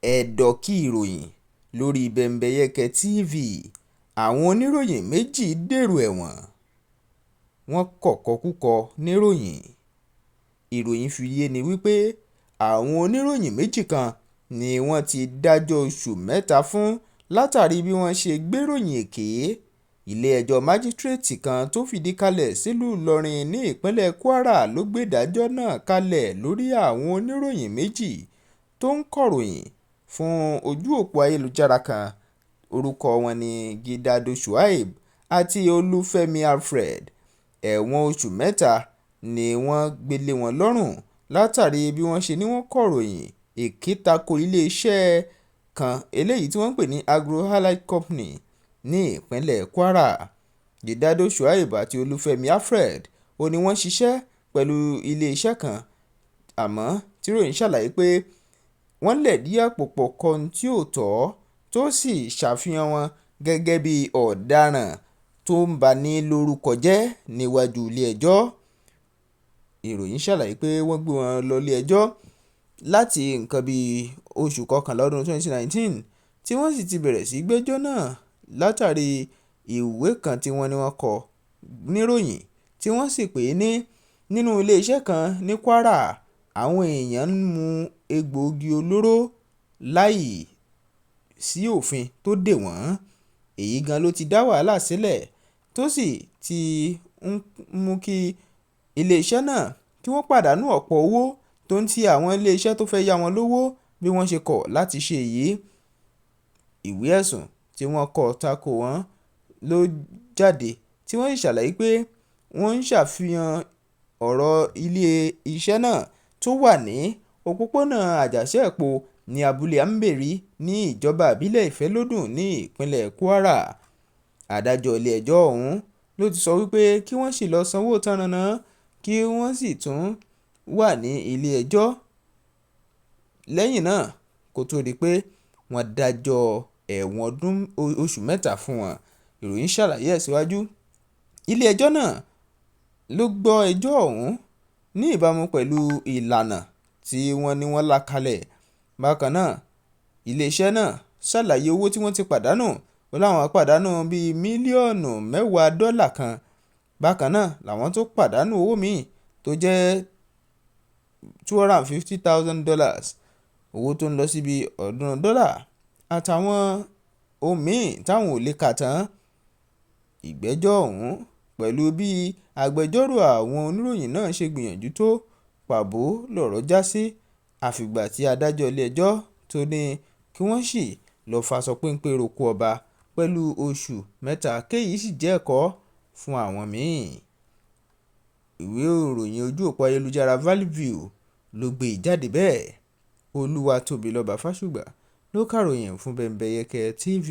Ẹ̀dọ̀kí ìròyìn lórí Bẹ́ńbẹ́yẹ́kẹ́ TV, àwọn oníròyìn méjì dèrò ẹ̀wọ̀n, wọ́n kọ̀kọ̀kúkọ níròyìn. Ìròyìn fi yé ni wípé àwọn oníròyìn méjì kan ni wọ́n ti dájọ́ oṣù 3 fún látàrí bí wọ́n ṣe gbéròyìn èké. Ilé-ẹjọ́ májísíréètì kan tó fìdí kalẹ̀ sílùú Ìlọrin ní ìpínlẹ̀ Kwara ló gbédájọ́ náà kalẹ̀ lórí àwọn oníròyìn méjì tó ń kọ̀ròyìn fún ojú òpó ayélujára kan. Orúkọ wọn ní Gidado Shuaib àti Olúfẹ́mi Alfred. Ẹ̀wọ̀n oṣù 3 ni wọ́n gbélé wọn lọ́rùn látàrí bí wọ́n ṣe ní wọ́n kọ̀ròyìn èké tako iléeṣẹ́ kan eléyìí tí wọ́n ń pè ní Agro Allied Company ní ìpínlẹ̀ Kwara. Gidado Shuaib àti Olúfẹ́mi Alfred ó ní wọ́n ṣiṣẹ́ pẹ̀lú iléeṣẹ́ kan, àmọ́ tíròyìn ṣàlàyé pé wọ́n lẹ̀dí àpò pọ̀ kọ ohun tí ò tọ́ tó sì ṣàfihàn wọn gẹ́gẹ́ bí ọ̀daràn tó ń bani lórúkọ jẹ́ níwájú ilé-ẹjọ́. Ìròyìn ṣàlàyé pé wọ́n gbé wọn lọ ilé-ẹjọ́ láti nǹkan bí oṣù kọkànlá ọdún 2019 tí wọ́n sì ti bẹ̀rẹ̀ sí gbẹ́jọ́ náà látàrí ìwé kan tí wọ́n ní wọ́n kọ níròyìn tí wọ́n sì pè é ní nínú iléeṣẹ́ kan ní Kwara àwọn èèyàn ń mu egbòogi olóró láì sí òfin tó dè wọ́n. Èyí gan ló ti dá wàhálà sílẹ̀ tó sì ti ń mú kí iléeṣẹ́ náà kí wọ́n pàdánù ọ̀pọ̀ owó tó ń ti àwọn iléeṣẹ́ tó fẹ́ yá wọn lówó bí wọ́n ṣe kọ̀ láti ṣe èyí. Ìwé ẹ̀sùn tí wọ́n kọ tako wọn ló jáde tí wọ́n sì ṣàlàyé pé wọ́n ń ṣàfihàn ọ̀rọ̀ ilé iṣẹ́ náà tó wà ní òpópónà Àjàṣẹ́-Ẹ̀pó ní abúlé Amberi ní ìjọba ìbílẹ̀ Ìfẹ́lódùn ní ìpínlẹ̀ Kwara. Adájọ́ ilé-ẹjọ́ ọ̀hún ló ti sọ wípé kí wọ́n sì lọ́ọ́ sanwó ìtanràn náà kí wọ́n sì tún wà ní ilé-ẹjọ́ lẹ́yìn náà kó tóó di pé wọ́n dájọ́ ẹ̀wọ̀n ọdún oṣù 3 fún wọn. Ìròyìn ṣàlàyé ẹ̀ síwájú. Ilé-ẹjọ́ náà ló gbọ́ ẹjọ́ ọ̀hún ní ìbámu pẹ̀lú ìlànà tí wọ́n ní wọ́n là kalẹ̀. Bákan náà, iléeṣẹ́ náà ṣàlàyé owó tí wọ́n ti pàdánù. Ó láwọn pàdánù bíi mílíọ̀nù mẹ́wàá dọ́là kan. Bákan náà làwọn tó pàdánù owó míì tó jẹ́ $250,000, owó tó ń lọ síbi $300 àtàwọn ohun míì táwọn ò lè kà tán. Ìgbẹ́jọ́ ọ̀hún pẹ̀lú bí agbẹjọ́rò àwọn oníròyìn náà ṣe gbìyànjú tó, pàbó lọ̀rọ̀ já sí àfìgbà tí adájọ́ ilé-ẹjọ́ tó ní kí wọ́n sì lọ́ọ́ faṣọ péńpẹ́ roko ọba pẹ̀lú oṣù 3 kéyìí sì jẹ́ ẹ̀kọ́ fún àwọn míì. Ìwé ìròyìn ojú òpó ayélujára Value ló gbé e jáde bẹ́ẹ̀. Olúwatóbilọ́ba Fásùgbà ló kàròyìn fún Bẹ́ńbẹ́yẹ́kẹ́ TV.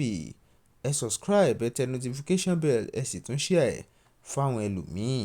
Ẹ subscribe, ẹ tẹ notification bell, ẹ sì tún share ẹ̀ fáwọn ẹlòmíì.